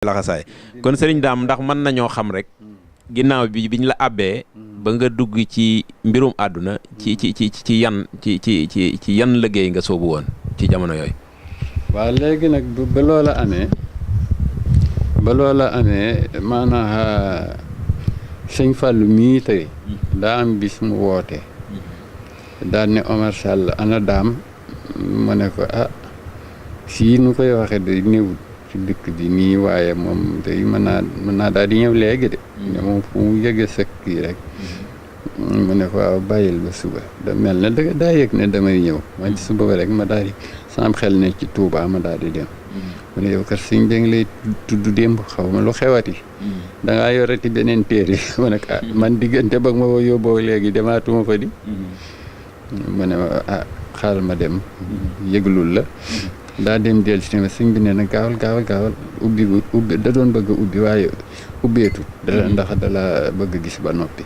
laxasaay kon sëriñ Daam ndax mën nañoo xam rek ginnaaw bi biñ la àbbee ba nga dugg ci mbirum àdduna ci yan liggéey nga soobu woon ci jamono yooyu. waaw léegi nag ba loola amee maanaam sëñ Fallou mii tey daa am bis mu woote daan ne Omar Sall ana Daam mu ne ko sii nu koy waxe de néewut ci dëkk bi nii waaye moom day mën naa daal di ñëw léegi de ne moom fu mu yëge sëkk yi rek mu ne ko waaw bàyyil ba suba da mel ne daa yëg ne damay ñëw man ci suba ba rek ma daal di sam xel ne ci Touba ma daal di dem mu ne yow kat sëñ bi ngi lay tudd démb xaw ma lu xewati dangaa yorati beneen téere mu ne ko man diggante ba ma yóbboo léegi demaatuma fa di mu ne ma xaaral ma dem yëglul la daa dem dellu si ne sëñ bi ne na gaawal ubbi da doon bëgg a ubbi waaye ubbeetu ndax dala bëgg a gis ba noppi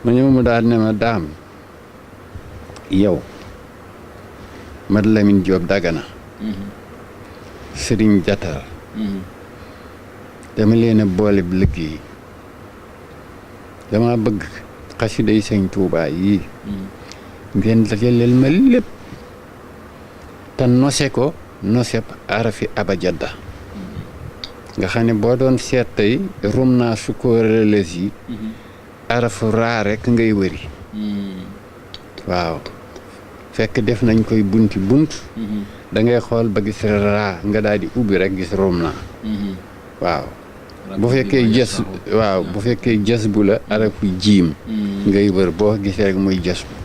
ma ñëw mu daal ne ma Daam yow Mat Lamin Jóob Dagana Sëriñ Jatar dama leen a boole bi liggéey dama bëgg xasida yi sëñ Tuubaa yii ngeen dajaleel ma lépp te nose ko noseb arafi abajadda nga xam ne boo doon seet tey rum naa sukóorales yi arafu raa rek ngay wëri waaw fekk def nañ koy bunt da ngay xool ba gis raa nga daal di ubbi rek gis rum naa waaw bu fekkee jës bu la arafu jiim ngay wër boo gisee rek muy jës bu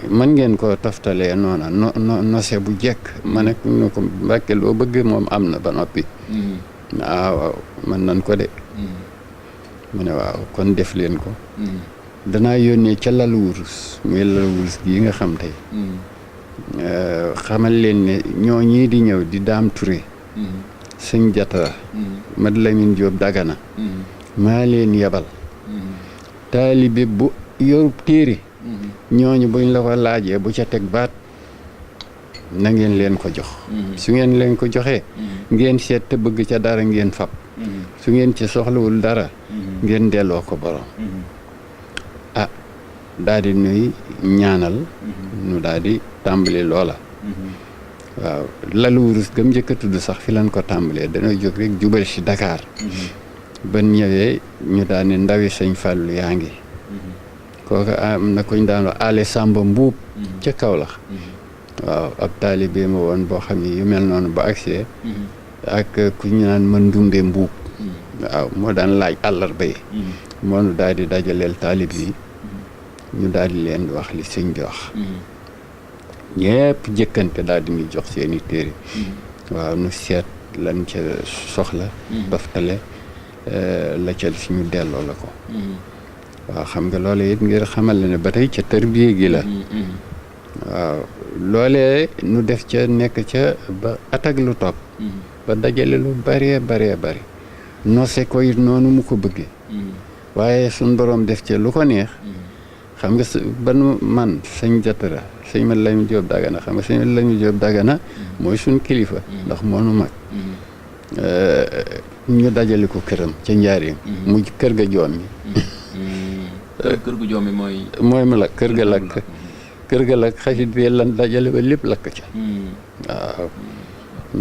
mën ngeen ko toftalee noona nose bu jekk ma ne ko Mbàkke loo bëgg moom am na ba noppi waaw mën nañ ko de mu ne waaw kon def leen ko danaa yónnee ca lal wurus muy lal wurus gii nga xam tey xamal leen ne ñoo ñii di ñëw di Daam Touré sëñ Jatara Mat Lamin Jóob Dagana maa leen yabal taalibe bu yorub téere ñooñu buñ la ko laajee bu ca teg baat na ngeen leen ko jox su ngeen leen ko joxee ngeen seet te bëgg ca dara ngeen fab su ngeen ci soxlawul dara ngeen delloo ko borom daal di nuy ñaanal nu daal di tàmbali loola waaw lalu wurus gëm njëkk a tudd sax fi lañ ko tàmbalee dañoo jóg rek jubal si Dakar ba ñëwee ñu daal ne ndawi sëñ Fàllu yaa ngi kooku am na kuñ daan wax ale Samba Mbuub ca Kawlax waaw ab taalibe ma woon boo xam ne yu mel noonu ba agsee ak ku ñu naan mën Ndumbe Mbuub waaw moo daan laaj àllarba yi moonu daal di dajaleel taalib yi ñu daal di leen wax li sëñ bi wax ñépp jëkkante daal di ñuy jox seeni téere waaw nu seet lan ca soxla doftale la ca si ñu delloo la ko waaw xam nga loolee it ngir xamal la ne ba tey ca tërbiye gi la waaw loolee nu def ca nekk ca ba atag lu topp ba dajale lu bëree bari nose ko it noonu mu ko bëggee waaye suñ boroom def ca lu ko neex xam nga banu man sëñ Jatara sëñ Mat Lamin Jóob Dagana xam nga sëñ Mat Lamin Jóob Dagana mooy suñ kilifa ndax moonu mag ñu dajale ko këram ca njaareem mu kër ga joom mi kër gu joom mi mooy ma la kër ga lakk xasit bi lan dajale ba lépp lakk ca waaw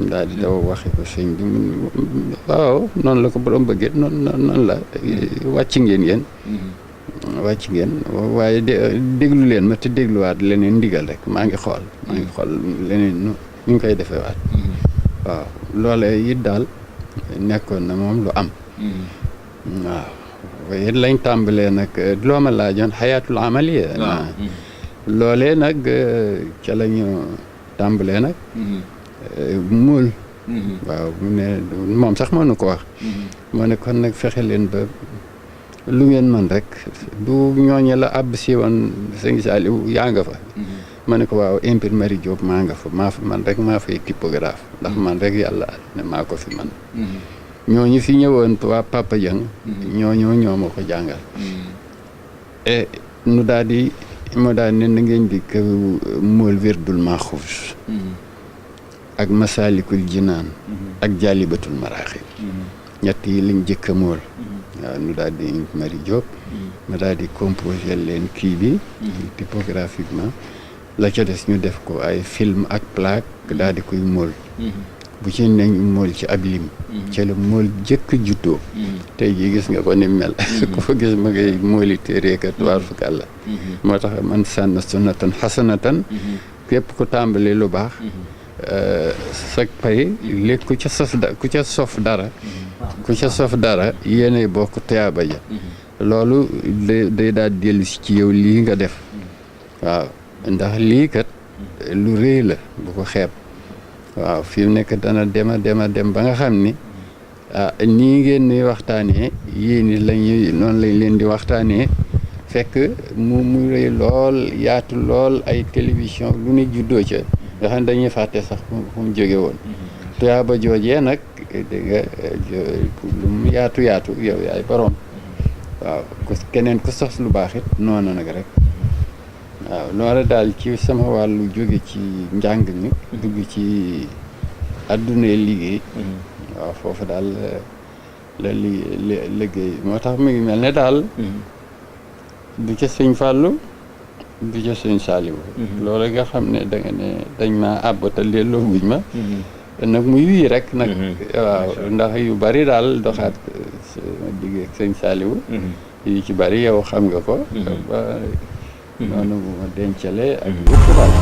daal di daw waxe ko sëñ bi waaw noonu la ko borom bëggee noonu la wàcc ngeen waaye déglu leen ma te dégluwaat leneen ndigal rek maa ngi xool leneen ñu ngi koy defee waat waaw loolee it daal nekkoon na moom lu am waaw waaye lañ tàmbalee nag loo ma laajoon xayaatul amaliya loolee nag ca la ñu tàmbalee nag muul waaw mu ne moom sax mënu ko wax moo ne kon nag fexe leen ba lu ngeen mën rek du ñooñe la àbb si woon sëñ Saliou yaa nga fa ma ne ko waaw imprimerie Diop maa nga fa man rek maa fay typographe ndax man rek yàlla ne maa ko fi man ñooñu fi ñëwoon waa Papa Dieng ñoo ma ko jàngal et nu daal di ne na ngeen di ko mool wirdul Maxuus ak Masaalikul Jinaan ak Jaalibatul Maraaxib ñett yi lañ jëkk a mool waaw nu daal di Mari Diop ma daal di composé leen kii bi typographiquement la ca des ñu def ko ay film ak plaque daal di koy mool bu ci ne ñu mool ci ab lim ci la mool jëkk juddoo tey jii gis nga ko ni mel ku fa gis ma ngay mooli téeréeka tuwaar fukàlla moo tax man sànn sunnatan xasanatan képp ku tàmbali lu baax sag pay léegi ku ca sof dara ku ca sof dara yéenay bokk tuyaaba ja loolu day daal dellu si ci yow lii nga def waaw ndax lii kat lu rëy la bu ko xeeb waaw fi mu nekk dana dem ba nga xam ni nii ngeen ni waxtaanee yéen it noonu lañ leen di waxtaanee fekk mu rëy lool yaatu lool ay télévision lu ne juddoo ca nga xam ne dañuy fàtte sax fu mu jóge woon tuyaaba joojee nag dégg nga lu mu yaatu yow yaay borom waaw keneen ku sos lu baax it noonu nag rek waaw loolu daal ci sama wàllu jóge ci njàng mi dugg ci àdduna liggéey waaw foofu daal la liggéey moo tax mi ngi mel ne daal du ca sëñ Fallou du ca sëñ Saliou loolu nga xam ne da nga ne dañ ma àbbata delloo guñ ma nag muy wii rek nag waaw ndax yu bari daal doxaat sama digg ak sëñ Saliou yu ci bari yow xam nga ko ba noonu bu ma dencale ak yëpp daal